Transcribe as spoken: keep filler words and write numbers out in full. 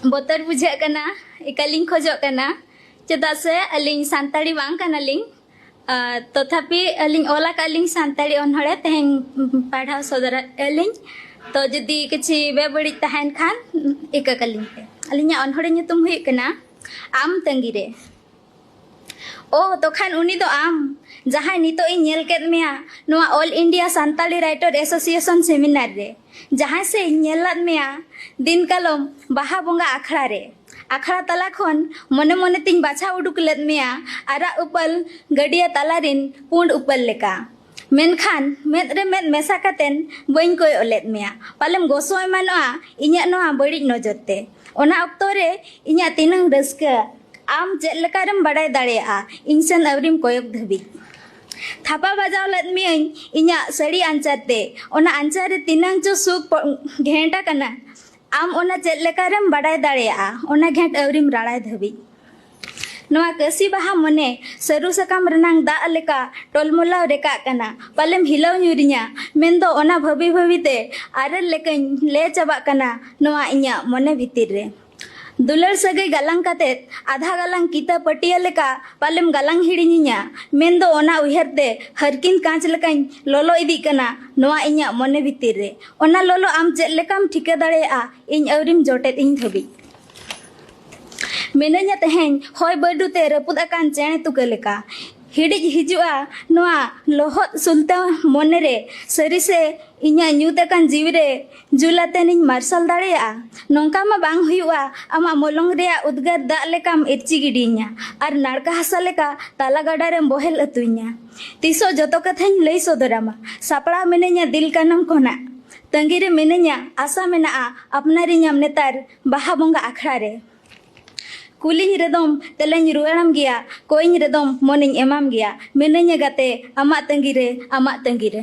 ᱵᱚᱛᱚᱨ ᱵᱩᱡᱷᱟᱹᱜ ᱠᱟᱱᱟ, ᱤᱠᱟᱹᱞᱤᱧ ᱠᱷᱚᱡᱚᱜ ᱠᱟᱱᱟ, ᱪᱮᱫᱟᱜ ᱥᱮ ᱟᱹᱞᱤᱧ ᱥᱟᱱᱛᱟᱲᱤ ᱵᱟᱝ ᱠᱟᱱᱟᱞᱤᱧ᱾ ᱟᱨ ᱛᱚᱛᱷᱟᱯᱤ ᱟᱹᱞᱤᱧ ᱚᱞ ᱟᱠᱟᱫ ᱞᱤᱧ ᱥᱟᱱᱛᱟᱲᱤ ᱚᱱᱚᱬᱦᱮ, ᱛᱮᱦᱮᱧ ᱯᱟᱲᱦᱟᱣ ᱥᱚᱫᱚᱨ ᱟᱹᱞᱤᱧ᱾ ᱛᱚ ᱡᱩᱫᱤ ᱠᱤᱪᱷᱤ ᱵᱮᱵᱟᱹᱲᱤᱡ ᱛᱟᱦᱮᱱ ᱠᱷᱟᱱ ᱤᱠᱟᱹ ᱠᱟᱹᱞᱤᱧ ᱯᱮ᱾ ᱟᱹᱞᱤᱧᱟᱜ ᱚᱱᱚᱬᱦᱮ ᱧᱩᱛᱩᱢ ᱦᱩᱭᱩᱜ ᱠᱟᱱᱟ ᱟᱢ ᱛᱟᱺᱜᱤ ᱨᱮ᱾ ᱳ, ᱛᱚᱠᱷᱟᱱ ᱩᱱᱤ ᱫᱚ ᱟᱢ, ᱡᱟᱦᱟᱸᱭ ᱱᱤᱛᱚᱜ ᱤᱧ ᱧᱮᱞ ᱠᱮᱫ ᱢᱮᱭᱟ ᱱᱚᱣᱟ All India Santali Writer Association seminar ᱨᱮ, ᱡᱟᱦᱟᱸᱭ ᱥᱮ ᱤᱧ ᱧᱮᱞ ᱞᱟᱫ ᱢᱮᱭᱟ ᱫᱤᱱ ᱠᱟᱞᱚᱢ ᱵᱟᱦᱟ ᱵᱚᱸᱜᱟ ᱟᱠᱷᱲᱟ ᱨᱮ᱾ ᱟᱠᱷᱲᱟ ᱛᱟᱞᱟ ᱠᱷᱚᱱ ᱢᱚᱱᱮ ᱢᱚᱱᱮ ᱛᱤᱧ ᱵᱟᱪᱷᱟᱣ ᱩᱰᱩᱠ ᱞᱮᱫ ᱢᱮᱭᱟ ᱟᱨᱟᱜ ᱩᱯᱟᱹᱞ ᱜᱟᱹᱰᱭᱟᱹ ᱛᱟᱞᱟ ᱨᱤᱱ ᱯᱩᱸᱰ ᱩᱯᱟᱹᱞ ᱞᱮᱠᱟ᱾ ᱢᱮᱱᱠᱷᱟᱱ ᱢᱮᱫ ᱨᱮ ᱢᱮᱫ ᱢᱮᱥᱟ ᱠᱟᱛᱮᱱ ᱵᱟᱹᱧ ᱠᱚᱭᱚᱜ ᱞᱮᱫ ᱢᱮᱭᱟ, ᱯᱟᱞᱮᱢ ᱜᱚᱥᱚ ᱮᱢᱟᱱᱚᱜᱼᱟ ᱤᱧᱟᱹᱜ ᱱᱚᱣᱟ ᱵᱟᱹᱲᱤᱡ ᱱᱚᱡᱚᱨ ᱛᱮ᱾ ᱚᱱᱟ ᱚᱠᱛᱚ ᱨᱮ ᱤᱧᱟᱹᱜ ᱛᱤᱱᱟᱹᱝ ᱨᱟᱹᱥᱠᱟᱹ, ᱟᱢ ᱪᱮᱫ ᱞᱮᱠᱟ ᱨᱮᱢ ᱵᱟᱰᱟᱭ ᱫᱟᱲᱮᱭᱟᱜᱼᱟ ᱤᱧ ᱥᱮᱱ ᱟᱹᱣᱨᱤᱢ ᱠᱚᱭᱚᱜ ᱫᱷᱟᱹᱵᱤᱡ? ᱛᱷᱟᱯᱟ ᱵᱟᱡᱟᱣ ᱞᱮᱫ ᱢᱤᱭᱟᱹᱧ ᱤᱧᱟᱹᱜ ᱥᱟᱹᱲᱤ ᱟᱧᱪᱟᱨ ᱛᱮ, ᱚᱱᱟ ᱟᱧᱪᱟᱨ ᱨᱮ ᱛᱤᱱᱟᱹᱝ ᱪᱚ ᱥᱩᱠ ᱯᱚ-, ᱜᱷᱮᱸᱴ ᱟᱠᱟᱱᱟ᱾ ᱟᱢ ᱚᱱᱟ ᱪᱮᱫ ᱞᱮᱠᱟ ᱨᱮᱢ ᱵᱟᱰᱟᱭ ᱫᱟᱲᱮᱭᱟᱜᱼᱟ ᱚᱱᱟ ᱜᱷᱮᱸᱴ ᱟᱹᱣᱨᱤᱢ ᱨᱟᱲᱟᱭ ᱫᱷᱟᱹᱵᱤᱡ? ᱱᱚᱣᱟ ᱠᱟᱹᱥᱤ ᱵᱟᱦᱟ ᱢᱚᱱᱮ ᱥᱟᱹᱨᱩ ᱥᱟᱠᱟᱢ ᱨᱮᱱᱟᱝ ᱫᱟᱜ ᱞᱮᱠᱟ ᱴᱚᱞᱢᱚᱞᱟᱣ ᱨᱮᱠᱟᱜ ᱠᱟᱱᱟ, ᱯᱟᱞᱮᱢ ᱦᱤᱞᱟᱹᱣ ᱧᱩᱨᱤᱧᱟ, ᱢᱮᱱᱫᱚ ᱚᱱᱟ ᱵᱷᱟᱹᱵᱤ ᱵᱷᱟᱹᱵᱤ ᱛᱮ ᱟᱨᱮᱞ ᱞᱮᱠᱟᱧ ᱞᱮ ᱪᱟᱵᱟᱜ ᱠᱟᱱᱟ ᱱᱚᱣᱟ ᱤᱧᱟᱹᱜ ᱢᱚᱱᱮ ᱵᱷᱤᱛᱤᱨ ᱨᱮ᱾ ᱫᱩᱞᱟᱹᱲ ᱥᱟᱹᱜᱟᱹᱭ ᱜᱟᱞᱟᱝ ᱠᱟᱛᱮᱫ ᱟᱫᱷᱟ ᱜᱟᱞᱟᱝ ᱠᱤᱛᱟᱹ ᱯᱟᱹᱴᱤᱭᱟᱹ ᱞᱮᱠᱟ ᱯᱟᱞᱮᱢ ᱜᱟᱞᱟᱝ ᱦᱤᱲᱤᱧᱤᱧᱟ, ᱢᱮᱱᱫᱚ ᱚᱱᱟ ᱩᱭᱦᱟᱹᱨ ᱛᱮ ᱦᱟᱹᱨᱠᱤᱱ ᱠᱟᱸᱪ ᱞᱮᱠᱟᱧ ᱞᱚᱞᱚ ᱤᱫᱤᱜ ᱠᱟᱱᱟ ᱱᱚᱣᱟ ᱤᱧᱟᱹᱜ ᱢᱚᱱᱮ ᱵᱷᱤᱛᱤᱨ ᱨᱮ᱾ ᱚᱱᱟ ᱞᱚᱞᱚ ᱟᱢ ᱪᱮᱫ ᱞᱮᱠᱟᱢ ᱴᱷᱤᱠᱟᱹ ᱫᱟᱲᱮᱭᱟᱜᱼᱟ ᱤᱧ ᱟᱹᱣᱨᱤᱢ ᱡᱚᱴᱮᱫ ᱤᱧ ᱫᱷᱟᱹᱵᱤᱡ? ᱢᱤᱱᱟᱹᱧᱟ ᱛᱮᱦᱮᱧ ᱦᱚᱭ ᱵᱟᱹᱨᱰᱩ ᱛᱮ ᱨᱟᱹᱯᱩᱫ ᱟᱠᱟᱱ ᱪᱮᱬᱮ ᱛᱩᱠᱟᱹ ᱞᱮᱠᱟ᱾ ᱦᱤᱲᱤᱡ ᱦᱤᱡᱩᱜᱼᱟ ᱱᱚᱣᱟ ᱞᱚᱦᱚᱫ ᱥᱩᱞᱛᱟᱹ ᱢᱚᱱᱮ ᱨᱮ, ᱥᱟᱹᱨᱤ ᱥᱮ ᱤᱧᱟᱹᱜ ᱧᱩᱛ ᱟᱠᱟᱱ ᱡᱤᱣᱤ ᱨᱮ ᱡᱩᱞ ᱟᱛᱮᱱᱤᱧ ᱢᱟᱨᱥᱟᱞ ᱫᱟᱲᱮᱭᱟᱜᱼᱟ? ᱱᱚᱝᱠᱟ ᱢᱟ ᱵᱟᱝ ᱦᱩᱭᱩᱜᱼᱟ, ᱟᱢᱟᱜ ᱢᱚᱞᱚᱝ ᱨᱮᱭᱟᱜ ᱩᱫᱽᱜᱟᱹᱨ ᱫᱟᱜ ᱞᱮᱠᱟᱢ ᱤᱨᱪᱤ ᱜᱤᱰᱤᱭᱤᱧᱟ ᱟᱨ ᱱᱟᱲᱠᱟ ᱦᱟᱥᱟ ᱞᱮᱠᱟ ᱛᱟᱞᱟ ᱜᱟᱰᱟ ᱨᱮᱢ ᱵᱚᱦᱮᱞ ᱟᱹᱛᱩᱧᱟ᱾ ᱛᱤᱥᱚᱜ ᱡᱚᱛᱚ ᱠᱟᱛᱷᱟᱧ ᱞᱟᱹᱭ ᱥᱚᱫᱚᱨᱟᱢᱟ, ᱥᱟᱯᱲᱟᱣ ᱢᱤᱱᱟᱹᱧᱟ ᱫᱤᱞ ᱠᱟᱱᱟᱢ ᱠᱷᱚᱱᱟᱜ᱾ ᱛᱟᱺᱜᱤ ᱨᱮ ᱢᱤᱱᱟᱹᱧᱟ, ᱟᱥᱟ ᱢᱮᱱᱟᱜᱼᱟ ᱟᱯᱱᱟᱨᱤᱧᱟᱢ ᱱᱮᱛᱟᱨ ᱵᱟᱦᱟ ᱵᱚᱸᱜᱟ ᱟᱠᱷᱲᱟ ᱨᱮ᱾ ᱠᱩᱞᱤᱧ ᱨᱮᱫᱚᱢ ᱛᱮᱞᱟᱧ ᱨᱩᱣᱟᱹᱲᱟᱢ ᱜᱮᱭᱟ, ᱠᱚᱭᱤᱧ ᱨᱮᱫᱚᱢ ᱢᱚᱱᱤᱧ ᱮᱢᱟᱢ ᱜᱮᱭᱟ᱾ ᱢᱤᱱᱟᱹᱧᱟ ᱜᱟᱛᱮ ᱟᱢᱟᱜ ᱛᱟᱺᱜᱤ ᱨᱮ, ᱟᱢᱟᱜ ᱛᱟᱺᱜᱤ ᱨᱮ᱾